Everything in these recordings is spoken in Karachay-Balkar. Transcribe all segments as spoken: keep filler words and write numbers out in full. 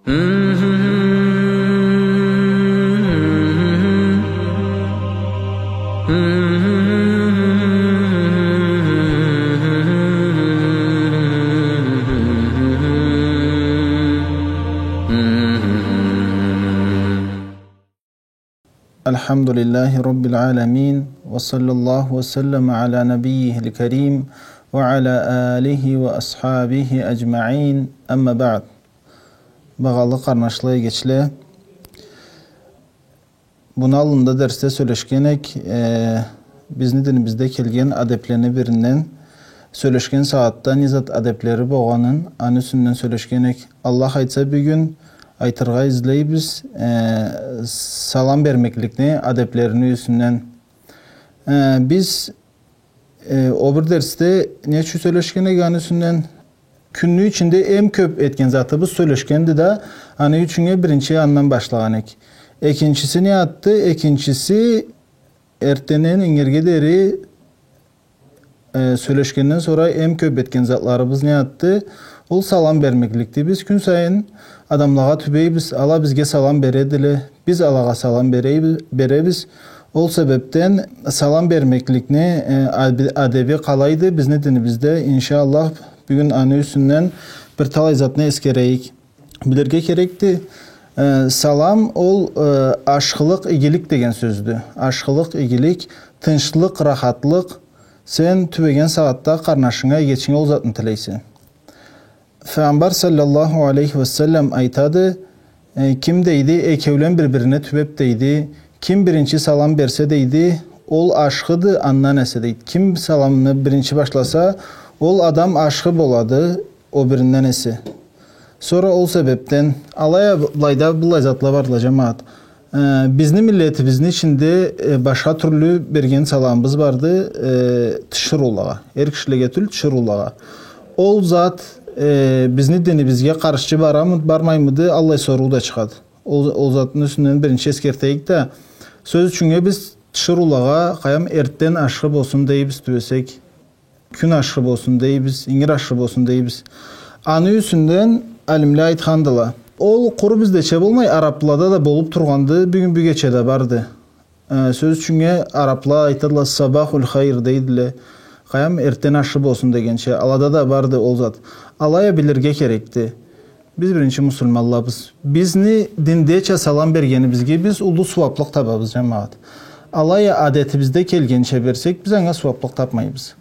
الحمد لله رب العالمين، وصلى الله وسلم على نبيه الكريم، وعلى آله وأصحابه أجمعين، أما بعد. Багъалы къарнашла, эгечле, муну аллында дерсде сёлешген эк, э, бизни динибизде келген адеплени биринден сёлешген сагъатда не зат адеплери болгъанын, аны юсюнден сёлешген эк. Аллах айтса, бюгюн айтыргъа излейбиз, э, салам бермекликни адеплерини юсюнден. Э, биз, э, о бир дерсде не ючюн сёлешген эк аны юсюнден? Кюнню ичинде эм кёп этген затыбыз сёлешгенди да, аны ючюн биринчи андан башлагъан эк. Экинчиси не затды? Экинчиси, эртденден ингирге дери, э, сёлешгенден сора эм кёп этген затларыбыз не затды? Ол салам бермекликди. Биз кюн сайын адамлагъа тюбейбиз, ала бизге салам бередиле, биз алагъа салам берейби-, беребиз. Ол себепден салам бермекликни, э, ад-, адеби къалайды бизни динибизде, иншаАллах, бюгюн аны юсюнден бир талай затны эсгерейик. Билирге керекди, э, салам ол, э, ашхылыкъ, игилик деген сёздю. Ашхылыкъ, игилик, тынчлыкъ, рахатлыкъ. Сен тюбеген сагъатда къарнашынга, эгечинге ол затны тилейсе. Файгъамбар саллаллаху алейхи ва саллам айтады, э, ким дейди, экеулен бир-бирине тюбеб дейди, ким биринчи салам берсе дейди, ол ашхыды, андан эсе дейди. Ким саламны биринчи башласа, ол адам ашхы болады, о биринден эсе. Сора ол себебден, алай а былайда быллай затла бардыла, жамагъат. Э, бизни миллетибизни ичинде, э, башха тюрлю берген саламыбыз барды, э, тиширыулагъа. Эр кишилеге тюл, тиширыулагъа. Ол зат, э, бизни динибизге къаршчы барамы-, бармаймыды, аллай соруу да чыгъады. Ол, ол затны юсюнден биринчи эсгертейик да, сёз ючюннге биз тиширыулагъа къайдам эртден ашхы болсун дейбиз тюбесек, кюн ашхы болсун дейбиз, ингир ашхы болсун дейбиз. Аны юсюнден алимле айтхандыла. Ол къуру биздеча болмай, араблада да болуб тургъанды, бюгюн-бюгече да барды. Э, сёз ючюннге, арабла айтадыла, «Сабахуль хайр» дейдиле. Къайдам, эртден ашхы болсун дегенча, алада да барды ол зат. Алай а билирге керекди. Биз биринчи муслиманлабыз. Бизни диндеча салам бергенибизге биз уллу сууаблыкъ табабыз, жамагъат. Алай а адетибизде келгенча берсек, биз анга сууаблыкъ табмайбыз.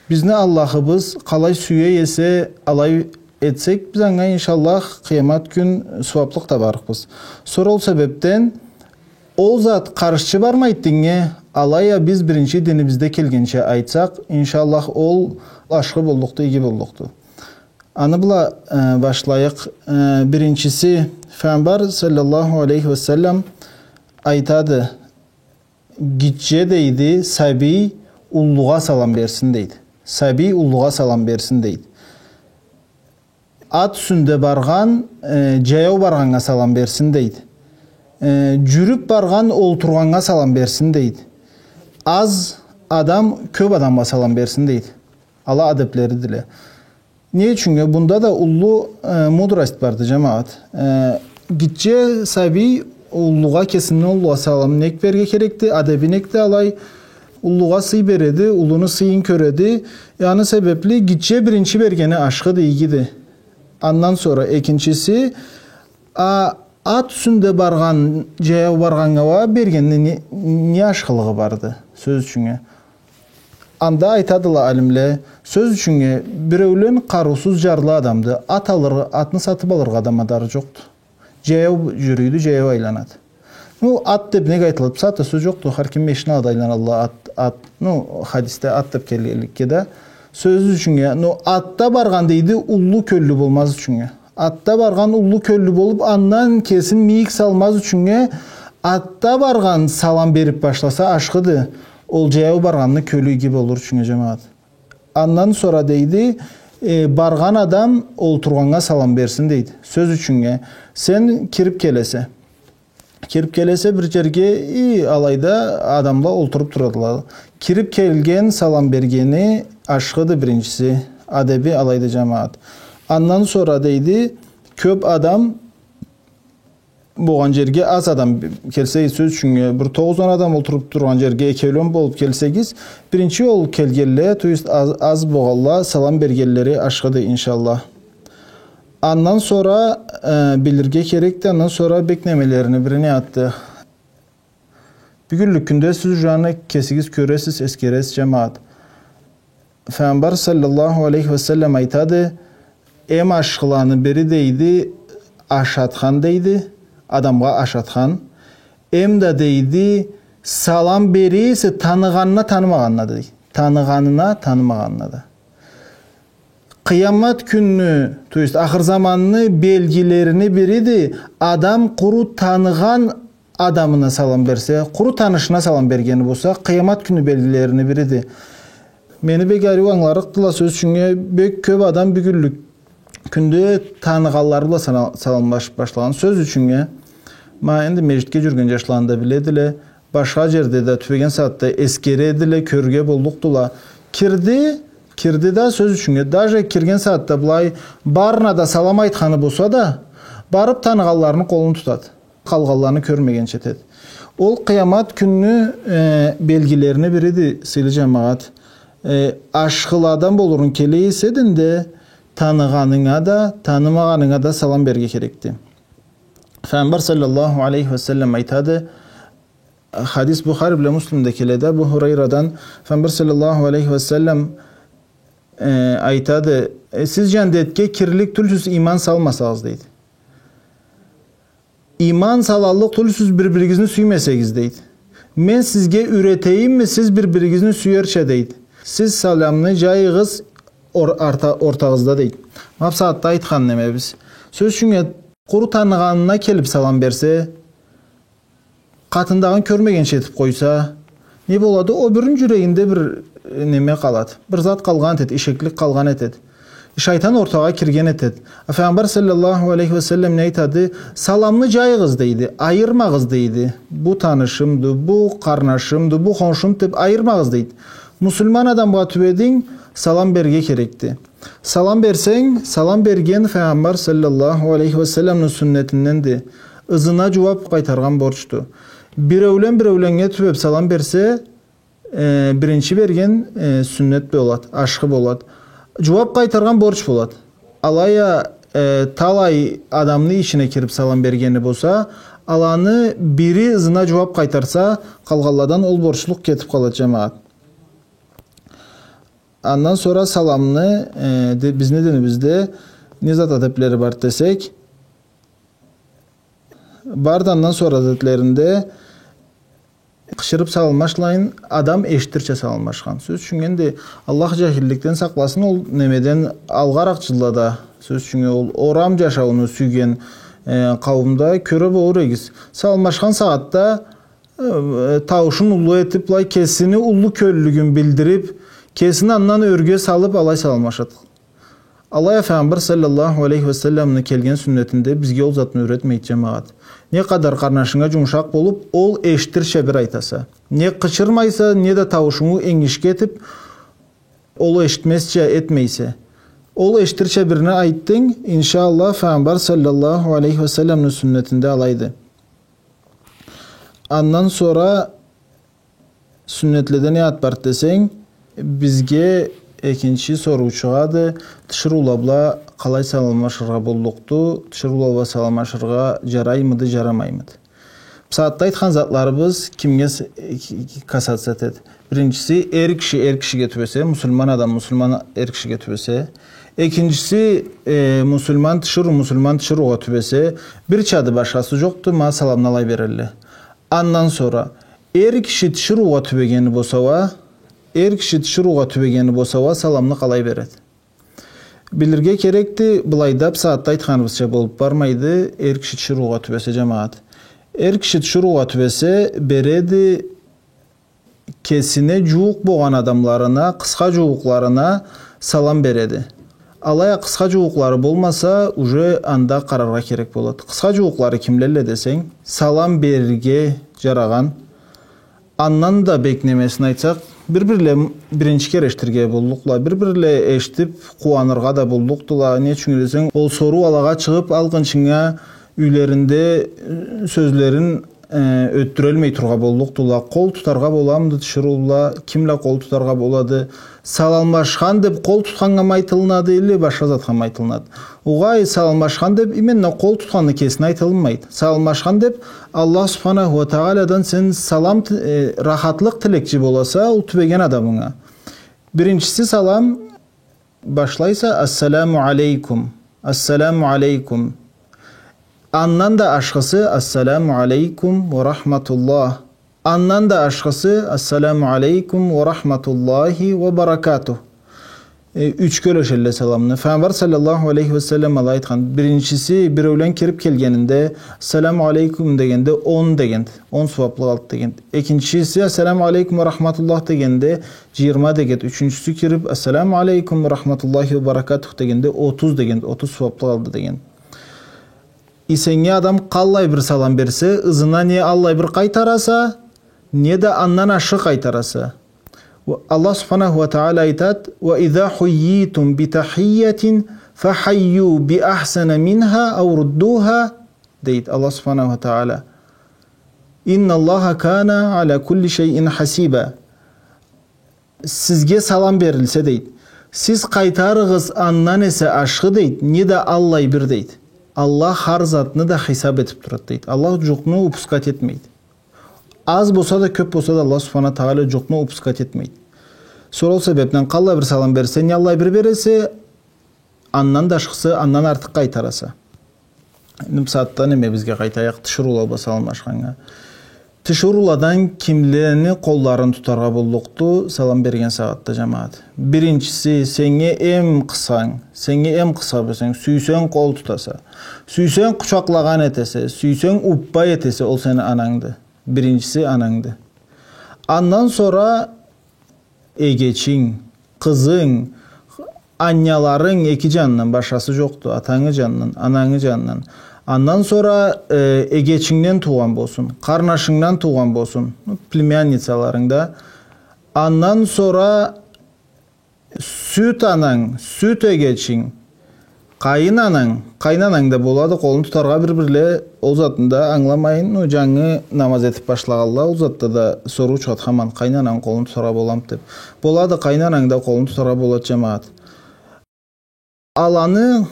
Бизни Аллахыбыз къалай сюе эсе, алай этсек, биз анга, иншаллах, къыямат кюн сууаблыкъ табарыкъбыз. Сора ол себебден ол зат къаршчы бармайды диннге, алай а биз биринчи динибизде келгенча айтсакъ, иншаллах, ол ашхы боллукъду, иги боллукъду. Аны бла, э, башлайыкъ. Э, биринчиси, Файгъамбар саллаллаху алейхи ва саллам айтады, гитче, дейди, сабий уллугъа салам берсин, дейди. Сабий уллугъа салам берсин, дейди. Ат юсюнде баргъан, э, джаяу баргъаннга салам берсин, дейди. Э, джюрюб баргъан олтургъаннга салам берсин, дейди. Аз адам кёб адамгъа салам берсин, дейди. Ала адеблеридиле. Не ючюннге? Бунда да уллу, э, мудрость барды, джамагъат. Э, гитче сабий уллугъа, кесинден уллугъа салам нек берирге керекди, адеби некди алай? Уллугъа сый береди, уллуну сыйын кёреди. Э, аны себебли гитче биринчи бергени ашхыды, игиди. Андан сора экинчиси, а, ат юсюнде баргъан, джаяу баргъаннга уа бергенни не, не ашхылыгъы барды, сёз ючюннге? Анда айтадыла алимле, сёз ючюннге, биреулен къарыусуз, джарлы адамды, ат алыр-, атны сатыб алыргъа да мадары джокъду. Джаяу джюрюйдю, джаяу айланады. Ну, ат деб неге айтылады? Бусагъатда сёз джокъду, хар ким машинада айланалла, ат, ат, ну, хадисде ат деб келгенликге да. Сёз ючюннге, ну, атда баргъан, дейди, уллу кёллю болмаз ючюннге. Атда баргъан уллу кёллю болуб, андан кесин мийик салмаз ючюннге, атда баргъан салам бериб башласа, ашхыды. Ол джаяу баргъанны кёлю иги болур ючюннге, джамагъат. Андан сора, дейди, э, баргъан адам олтургъаннга салам берсин, дейди. Сёз ючюннге, сен кириб келесе. Кириб келесе бир джерге, и, алайда адамла олтуруб турадыла. Кириб келген салам бергени ашхыды биринчиси, адеби алайды, джамагъат. Андан сора, дейди, кёб адам болгъан джерге аз адам келсе, сёз ючюннге, бир тогъуз-он адам олтуруб тургъан джерге экеулен болуб келсегиз, биринчи ол келгенле, то есть аз, аз болгъанла салам бергенлери ашхыды, иншаллах. Андан сора, э, билирге керекди, андан сора бек немелерини бири не затды. Бюгюнлюк кюнде сиз уже аны кесигиз кёресиз, эсгересиз, джамагъат. Файгъамбар саллаллаху алейхи ва саллам айтады, эм ашхыланы бири, дейди, ашатхан, дейди, адамгъа ашатхан, эм да, дейди, салам бере эсе таныгъанына, танымагъанына, дейди. Таныгъанына, танымагъанына да. Къыямат кюнню, то есть ахыр заманны белгилерини бириди, адам къуру таныгъан адамына салам берсе, къуру танышына салам бергени болса, къыямат кюнню белгилерини бириди. Мени бек ариу ангыларыкъдыла, сёз ючюннге, бек кёб адам бюгюнлюк кюнде таныгъанлары бла сала-, саламлашыб башлагъан. Сёз ючюннге, ма энди межгитге джюрюген джашланы да биледиле, башха джерде да тюбеген сагъатда эсгередиле, кёрюрге боллукъдула. Кирди, кирди да, сёз ючюннге, даже кирген сагъатда былай барына да салам айтханы болса да, барыб таныгъанларыны къолун тутады. Къалгъанланы кёрмегенча этеди. Ол къыямат кюнню, э, белгилерини бириди, сыйлы джамагъат. Э, ашхыладан болурунг келе эсе да, таныгъанынга да, танымагъанынга да салам берге керекди. Файгъамбар саллаллаху алейхи ва саллам айтады, хадис Бухари бла Муслимде келеди, Абу Хурайрадан, Файгъамбар саллаллаху алейхи ва саллам, э, айтады, э, сиз джандетге кирлик тюлсюз, иман салмасагъыз, дейди. Иман салаллыкъ тюлсюз, бир-биригизни сюймесегиз, дейди. Мен сизге юретейимми, сиз бир-биригизни сюерча, дейди. Сиз саламны джайыгъыз ор-, арта-, ортагъызда, дейди. Ма бусагъатда айтхан немебиз. Сёз ючюннге, къуру таныгъанына келиб салам берсе, къатындагъын кёрмегенча этиб къойса, не болады? Ол бирини джюрегинде бир, э, неме къалады. Бир зат къалгъан этеди, ишеклик къалгъан этеди. Шайтан ортагъа кирген этеди. А Файгъамбар саллаллаху алейхи ва саллам не айтады? Саламны джайыгъыз, дейди, айырмагъыз, дейди. Бу танышымды, бу къарнашымды, бу хоншум деб айырмагъыз, дейди. Муслиман адамгъа тюбединг, салам берге керекди. Салам берсенг, салам берген Файгъамбар саллаллаху алейхи ва салламны сюннетинденди. Ызына джууаб къайтаргъан борчду. Биреулен биреуленнге тюбеб салам берсе, э, биринчи берген, э, сюннет болад, ашхы болад. Джууаб къайтаргъан борч болад. Алай а, э, талай адамны ичине кириб салам бергени болса, аланы бири ызына джууаб къайтарса, къалгъанладан ол борчлукъ кетиб къалад, джамагъат. Андан сора саламны, э, де-, бизни динибизде не зат адеблери бар десек, барды андан сора адетлеринде къычырыб саламлашмайын, адам эшитирча саламлашхан. Сёз ючюн, энди Аллах джахилликден сакъласын, ол немеден алгъаракъ джыллада, сёз ючюн, ол орам джашауну сюйген, э, къауумда кёре болур эдигиз. Саламлашхан сагъатда э, таушун уллу этиб, былай кесини уллу кёллюлюгюн билдириб, кесин андан ёрге салыб, алай саламлашады. Алай а Файгъамбар саллаллаху алейхи ва салламны келген сюннетинде бизге ол затны юретмейди, джамагъат. Не къадар къарнашынга джумушакъ болуб, ол эшитирча бир айтаса. Не къычырмайса, не да таушунгу энгишге этиб, ол эшитмезча этмейсе. Ол эшитирча бирине айтдынг, иншаАллах, Файгъамбар саллаллаху алейхи ва салламны сюннетинде алайды. Андан сора сюннетледен не зат бар десенг, бизге экинчи соруучугъады, тиширыула бла къалай саламлашыргъа боллукъду, тиширыула бла саламлашыргъа джараймыды, джарамаймыды? Бусагъатда айтхан затларыбыз кимге с-, э, ки-, ки-, касаться этеди? Биринчиси, эр киши эр кишиге тюбесе, муслиман адам муслиман эр кишиге тюбесе. Экинчиси, э, муслиман тиширыу муслиман тиширыугъа тюбесе, бирчады, башхасы джокъду, ма саламны алай берелле. Андан сора, эр киши тиширыугъа тюбегени болса уа, эр киши тиширыугъа тюбегени болса уа, саламны къалай береди? Билирге керекди, былайда бусагъатда айтханыбызча болуб бармайды, эр киши тиширыугъа тюбесе, джамагъат. Эр киши тиширыугъа тюбесе, береди, кесине джууукъ болгъан адамларына, къысха джууукъларына салам береди. Алай а къысха джууукълары болмаса, уже анда къараргъа керек болады. Къысха джууукълары кимлелле десенг, салам берирге джарагъан, андан да бек немесин айтсакъ, бир-бирле биринчи кере эшитирге боллукъла, бир-бирле эшитиб къууаныргъа да боллукъдула. Не ючюн десенг, ол соруу алагъа чыгъыб, алгъынчынга юйлеринде, э, сёзлерин, э, ётдюрелмей тургъа боллукъдула. Къол тутаргъа боламыды тиширыула, ким бла къол тутаргъа болады? Саламлашхан деп къол тутханнга мы айтылынады, или башха затха мы айтылынады? Огъай, саламлашхан деп именно къол тутханны кесине айтылынмайды. Саламлашхан деп Аллах Субханаху уа Тагъаладан сен салам т-, э, рахатлыкъ тилекчи боласа ол тюбеген адамынга. Биринчиси салам, башлайса: «Ассаламу алейкум, ассаламу алейкум». Андан да ашхысы: «Ассаламу алейкум уа рахматуллах». Андан да ашхысы: «Ассаламу алейкум уа рахматуллахи уа баракатух». Э, ючге ёлешелле саламны. Файгъамбар саллаллаху алейхи уа саллам алай айтхан: биринчиси биреулен кирип келгенинде, «Ассаламу алейкум» дегенде, он дегенди, он сууаплыкъ алды дегенди. Экинчиси «Ассаламу алейкум уа рахматуллах» дегенде, джыйырма дегенди. Ючюнчюсю кирип «Ассаламу алейкум уа рахматуллахи уа баракатух» дегенде, отуз дегенди, отуз сууаплыкъ алды дегенди. И сеннге адам къаллай бир салам берсе, ызына не аллай бир къайтараса, не да андан ашхы къайтараса. Уа Аллах Субханаху уа Тагъала айтад: «Уа иза хуййитум би тахийятин фахаййу би ахсана минха ау руддуха», дейд Аллах Субханаху уа Тагъала. «Инна Аллаха кана аля кулли шайин хасиба». Сизге салам берилсе, дейд, сиз къайтарыгъыз андан эсе ашхы, дейд, не да аллай бир, дейд. Аллах хар затны да хисап этип турад, дейд. Аллах джукъну упускать этмейди. Аз болса да, кёп болса да, Аллах Субхана Тагъала джукъну упускать этмейди. Сора ол себепден къаллай бир салам берсе, не аллай бир бересе, андан да ашхысы, андан артыкъ къайтараса. Энди бусагъатда неме бизге къайтайыкъ, тиширыула бла саламлашханнга. Тиширыуладан кимлени къолларын тутаргъа боллукъду салам берген сагъатда, джамагъат? Биринчиси, сеннге эм къысханг, сеннге эм къысха берсенг, сюйсенг къол тутаса. Сюйсенг къучакълагъан этесе, сюйсенг уппа этесе, ол сени анангды. Биринчиси анангды. Андан сора эгечинг, къызынг, анняларынг эки джанындан, башхасы джокъду, атангы джанындан, анангы джанындан. Андан сора, э, эгечингден туугъан болсун, къарнашынгдан туугъан болсун, ну, племянницаларынг да. Андан сора сюйт ананг, сюйт эгечинг, къайын ананг, къайын ананг да болады къолун тутаргъа бир-бирле, ол затны да ангыламайын, ну, джангы намаз этип башлагъанла, ол затда да соруу чыгъад хаман, къайын ананг къолун тутаргъа боламыды деп. Болады, къайын ананг да къолун тутаргъа болады, джамагъат. Аланы,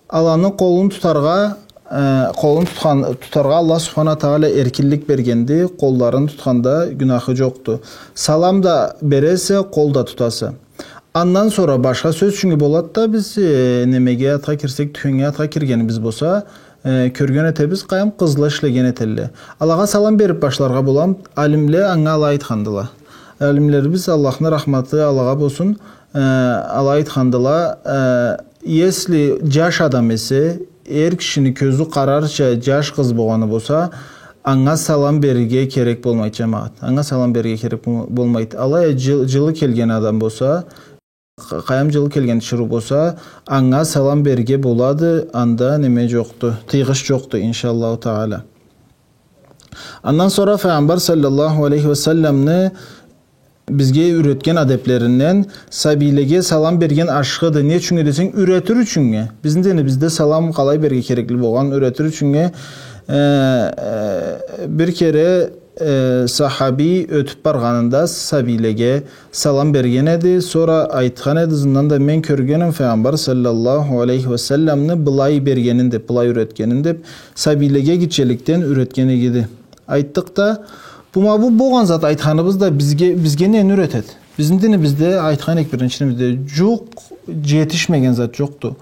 аланы къолун тутаргъа, э, къолун тутхан, тутаргъа Аллах Субхана Тагъала эркинлик бергенди, къолларын тутханда гюнахы джокъду. Салам да бересе, къол да тутаса. Андан сора башха сёз, чюнкю болады да биз, э, немеге, атха кирсек, тюхеннге, атха киргенибиз болса, э, кёрген этебиз, къайым къызла ишлеген этелле. Алагъа салам берип башларгъа боламы? Алимле анга алай айтхандыла. Алимлерибиз, Аллахны рахматы алагъа болсун, э, алай айтхандыла, э, если джаш адам эсе, эр кишини кёзю къарарча джаш къыз болгъаны болса, анга салам берирге керек болмайды, джамагъат. Анга салам берирге керек бол-, болмайды. Алай джыл-, джылы келген адам болса, къ-, къайым джылы келген тиширыу болса, анга салам берирге болады, анда неме джокъду, тыйгъыч джокъду, иншаллаху тагъала. Андан сора Файгъамбар саллаллаху алейхи ва салламны бизге юретген адеплеринден сабийлеге салам берген ашхыды. Не ючюннге десенг, юретир ючюннге. Бизни динибизде салам къалай берирге керекли болгъан юретир ючюннге, э, э, бир кере, э, сахаби ётюп баргъанында сабийлеге салам берген эди. Сора айтхан эди, ызындан да мен кёргеним Файгъамбар саллаллаху алейхи ва салламны былай бергенин деп, былай юретгенин деп, сабийлеге гитчеликден юретген эди. Айтдыкъ да, бу ма бу болгъан зат айтханыбыз да бизге, бизге нени юретеди? Бизни динибизде айтхан эдик биринчи динибизде, джукъ джетишмеген зат джокъду.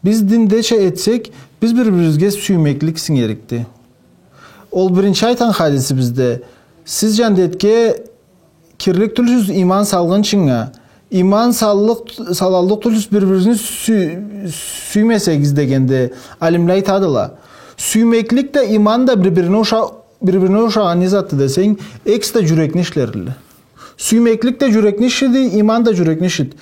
Биз диндеча этсек, биз бир-бирибизге сюймеклик сингерикди. Ол биринчи айтхан хадисибизде, сиз джандетге кирлик тюлсюз иман салгъынчынга, иман саллыкъ, салаллыкъ тюлсюз бир-биригизни сю-, сюймесегиз дегенде, алимле айтадыла. Сюймеклик да, иман да бир-бирине уша-, бир-бирине ушагъан не затды десенг, экиси да джюрекни ишлериле. Сюймеклик да джюрекни ишиди, иман да джюрекни ишиди.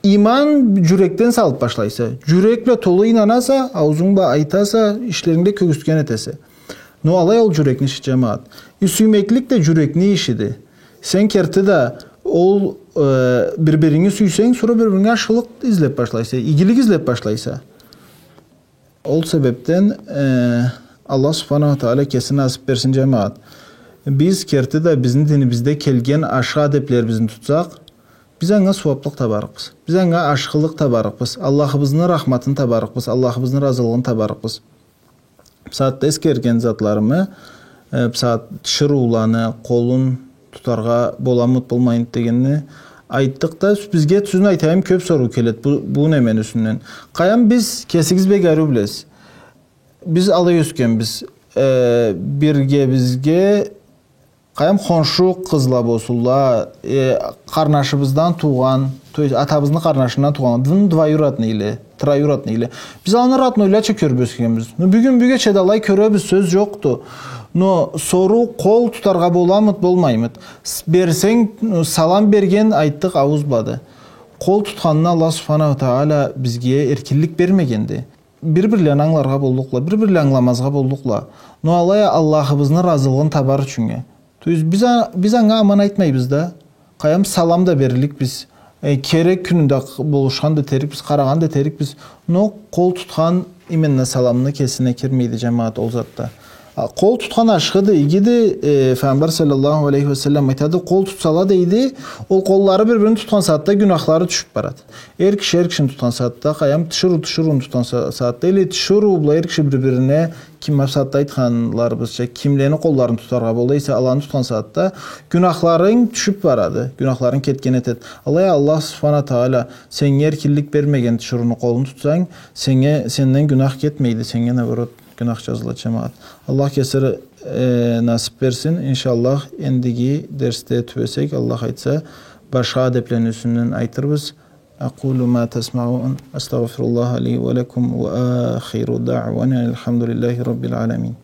Иман джюрекден салып башлайса, джюрек бла толу ийнанаса, аузунг бла айтаса, ишлеринг да кёргюзтген этесе. Но алай ол джюрекни иши, джамагъат. И сюймеклик да джюрекни ишиди. Сен керти да ол, э, бир-бирингни сюйсенг, сора бир-бирингге ашхылыкъ излеп башлайса, игилик излеп башлайса. Ол себебден, э, Аллах Субханаху Тагъала кеси насыб берсин, джамагъат. Биз керти да бизни динибизде келген ашхы адеблерибизни тутсакъ, биз анга сууаблыкъ табарыкъбыз. Биз анга ашхылыкъ табарыкъбыз. Аллахыбызны рахматын табарыкъбыз. Аллахыбызны разылыгъын табарыкъбыз. Бусагъатда эсгерген затларымы, э, бусагъат тиширыуланы къолун тутаргъа боламыд, болмаймыд дегенни айтдыкъ да, бизге, тюзюн айтайым, кёб соруу келед бу, бу немени юсюнден. Къайдам, биз, кесигиз бек ариу билесиз. Биз алай ёсгенбиз. Э, биргебизге, къайдам, хоншу къызла болсунла, э, къарнашыбыздан туугъан, то есть атабызны къарнашындан туугъан, дин двоюродныйле, троюродныйле. Биз аланы роднойлача кёрюб ёсгенбиз. Но бюгюн, бюгече да алай кёребиз, сёз джокъду. Но соруу, къол тутаргъа боламыд, болмаймыд? С-, берсенг, салам берген, айтдыкъ, аууз блады. Къол тутханына Аллах Субханаху Тагъала бизге эркинлик бермегенди. Бир-бирлени ангыларгъа боллукъла, бир-бирле ангыламазгъа боллукъла. Но алай а Аллахыбызны разылыгъын табар ючюннге. То есть биз а-, биз анга аман айтмайбыз да. Къайдам, салам да берликбиз. Э, керек кюнюнде къ-, болушхан да этерикбиз, къарагъан да этерикбиз. Но къол тутхан именно саламны кесине кирмейди, джамагъат, ол затда. А, къол тутхан ашхыды, игиди, э, Файгъамбар саллаллаху алейхи ва саллам айтады, къол тутсала, дейди, ол къоллары бир-бирин тутхан сагъатда гюнахлары тюшюб барады. Эр киши эр кишини тутхан сагъатда, къайдам, тиширыу тиширыуну тутхан са-, сагъатда, или тиширыу бла эр киши бир-бирине, ким, бусагъатда айтханларыбызча, кимлени къолларын тутаргъа болду эсе, аланы тутхан сагъатда гюнахларынг тюшюб барады, гюнахларынг кетген этед. Алай а Аллах Субханаху Тагъала сеннге эркинлик бермеген тиширыуну къолун тутсанг, сеннге, сенден гюнах кетмейди, сеннге, наоборот, гюнах джазылады, джамагъат. Аллах кеси, э, насыб берсин. Иншаллах, эндиги дерсде тюбесек, Аллах айтса, башха адеблени юсюнден айтырбыз. أقول ما تسمعون، أستغفر الله لي ولكم، وآخر دعوانا الحمد لله رب العالمين.